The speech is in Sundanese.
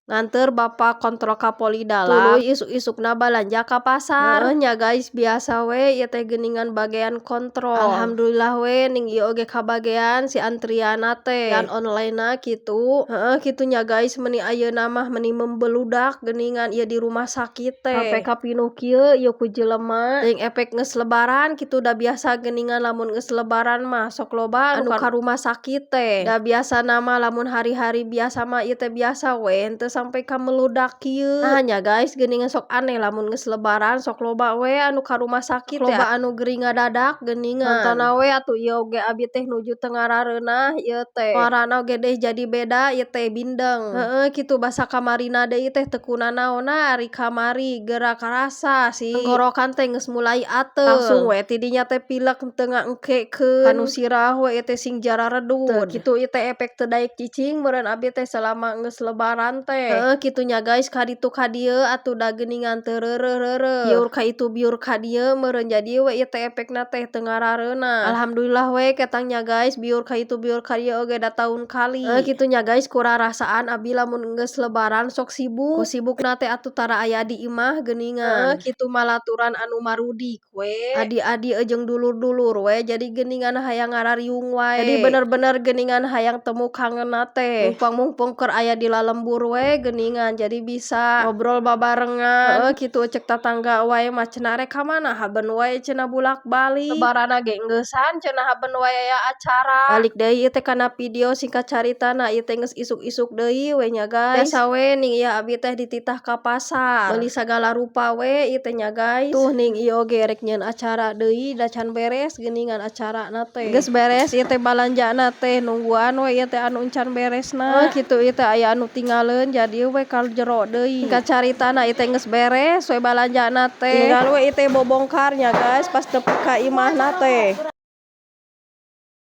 Nganteur bapak kontrol ka poli dalam, tuluy isuk-isukna balanja ka pasar. Heueuh nya guys, biasa we ieu teh geuningan bagean kontrol. Alhamdulillah we ning ieu oge kabagean si antrianna teh, antrian online na kitu. Heueuh, kitu nya guys, meuni ayeuna mah meuni membeludak geuningan ieu di rumah sakit teh, sampe kapinuh kieu ieu ku jelema. Teuing efek geus lebaran kitu, da biasa geuningan lamun geus lebaran mah sok loba anu ka rumah sakit teh. Da biasana mah lamun hari-hari biasa mah ieu teh biasa we, henteu sampe ka meludak kieu. Nah nya guys, geuningan sok aneh lamun geus lebaran sok loba we anu ka rumah sakit teh, loba anu gering ngadadak geuningan. Nonton we atuh ieu oge abi teh nuju teu ngarareunah ieu teh, suarana oge deh jadi beda ieu teh, bindeng. Heueuh, kitu basa kamarina deui teh teu kunanaonna ari kamari geura karasa si tenggorokan teh geus mulai ateul, langsung we ti dinya teh pilek teu ngaengkekeun kanu sirah we ieu teh sing jararedud. Teu kitu ieu teh efek teu daek cicing meureun abi teh selama geus lebaran teh. Heueuh, kitu nya guys, ka ditu ka dieu atuh da geuningan teu reureuh-reureuh, biur ka itu biur ka dieu meureun, jadi we ieu teh efekna teh teu ngarareunah. Alhamdulillah we ketang nya guys, biur ka itu biur ka dieu oge da taun kali. Heueuh, kitu nya guys, kurarasaan abi lamun geus lebaran sok sibuk, ku sibukna teh atuh tara aya di imah geuningan. Heueuh, kitu malaturan anu marudik we, adi-adi jeung dulur-dulur we, jadi geuningan hayang ngarariung wae, jadi bener-bener geuningan hayang temu kangenna teh. Mumpung-mumpung keur aya di lalembur we geuningan, jadi bisa ngobrol babarengan. Heueuh, kitu ceuk tatangga wae mah cenah, "Rek ka mana haben wae cenah bulak-balik, lebaranna ge engeusan cenah, haben wae aya acara." Balik deui ieu teh kana video. Singkat caritana ieu teh geus isuk-isuk deui we nya guys, biasa we ning ieu abi teh dititah ka pasar meuli sagala rupa we ieu teh nya guys. Tuh ning ieu oge rek nyieun acara deui, da can beres geuningan acarana teh. Geus beres ieu teh balanjana teh, nungguan we ieu teh anu encan beresna. Heueuh, kitu ieu teh aya anu tinggaleun, jadi we ka jero deui. Singkat caritana ieu teh geus beres we balanjana teh, tinggal we ieu teh bobongkar nya guys, pas nepi ka imahna teh.